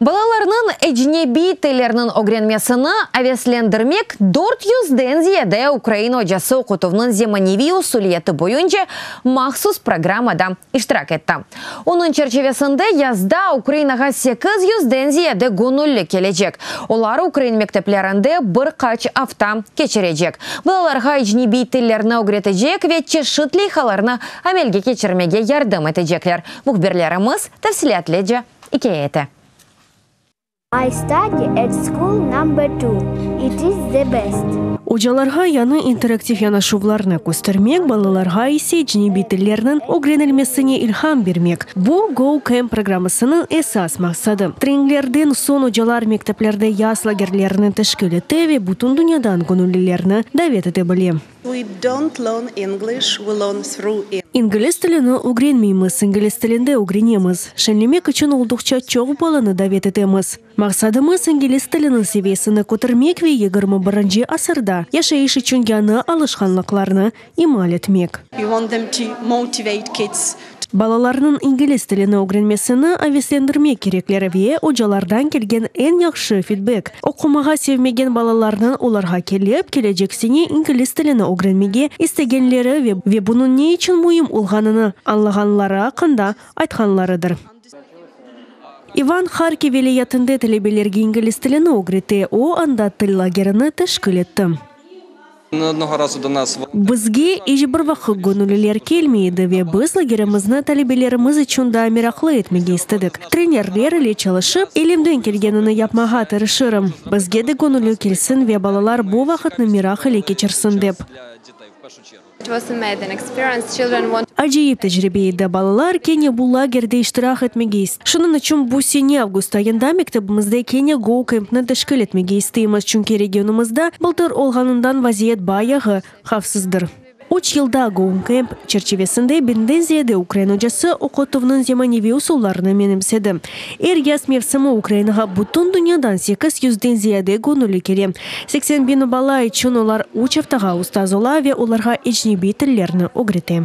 Balalarnıñ ecnebiy tillerniñ ögrenmesini aveslendirmek 400-den ziyade ukrain ocası oqutuvnıñ zemaneviy usuliyeti boyunca mahsus programmada iştirak etti. Onıñ çerçivesinde yazda Ukrainağa 800-den ziyade göñülli kelecek. Olar ukrain mekteplerinde bir qaç afta keçirecek, balalarğa ecnebiy tillerni ögretecek ve çeşit leyhalarnı amelge keçirmege yardım etecekler. Mühbirlerimiz tafsilâtlıca ikâye ete. I study at school number two. It is the best. Ocalarğa yañı interaktiv yanaşuvlarnı köstermek, balalarğa ise ecnebiy tillerniñ ögrenilmesine ilham bermek, bu Go Camp programmasınıñ esas maqsadı. Treninglerden soñ ocalar mekteplerde yaz lagerlerini teşkil ete ve bütün dünyadan göñüllilerni davet ete bile. We don't learn English, we learn through English. İngliz tilini ögrenmeymiz, ingliz tilinde ögrenemiz. Şeñlemek içün olduqça çoq balanı davet etemiz. Maqsadımız, ingliz tiliniñ seviyesini kötermek ve 21-nci asırda yaşayış içün yañı alışqanlıqlarnı imal etmek. We want them to motivate kids. Balalarnıñ ingliz tilini ögrenmesini aveslendirmek kerekler ve ocalardan kelgen eñ yahşı fidbek, oqumağa sevmegen balalarnıñ olarğa kelip, kelecek sene ingliz tilini ögrenmege istegenleri ve ve bunıñ ne içün müim olğanını añlağanları aqqında aytqanlarıdır. İvan Harkiv vilâyetinde talebelerge ingliz tilini ögrete, o, anda til lagerini teşkil etti. Bizge iç bir vaqıt göñülliler kelmey edi ve biz lagerimizni talebelerimiz içün daa meraqlı etmege istedik. Trenerler ile çalışıp, elimden kelgenini yapmağa tırışırım, bizge de göñülli kelsin ve balalar bu vaqıtnı meraq ile keçirsin dep. Acayip tecribe edi, balalar kene bu lagerde iştirak etmege Şunıñ içün bu sene avgust ayında mektebimizde kene Go Campni teşkil etmege isteymiz, çünki regionımızda bıltır olğanından vaziyet bayağı havfsızdır. Üç yılda Go Camp çerçivesinde biñden ziyade ukrain ocası oqutuvnıñ zemaneviy usullarını menimsedi. Er yaz mevsimi Ukrainağa bütün dünyadan 800-den ziyade göñülli kele. 80 biñ bala içün olar üç aftağa ustaz ola ve olarğa ecnebiy tillerni ögrete.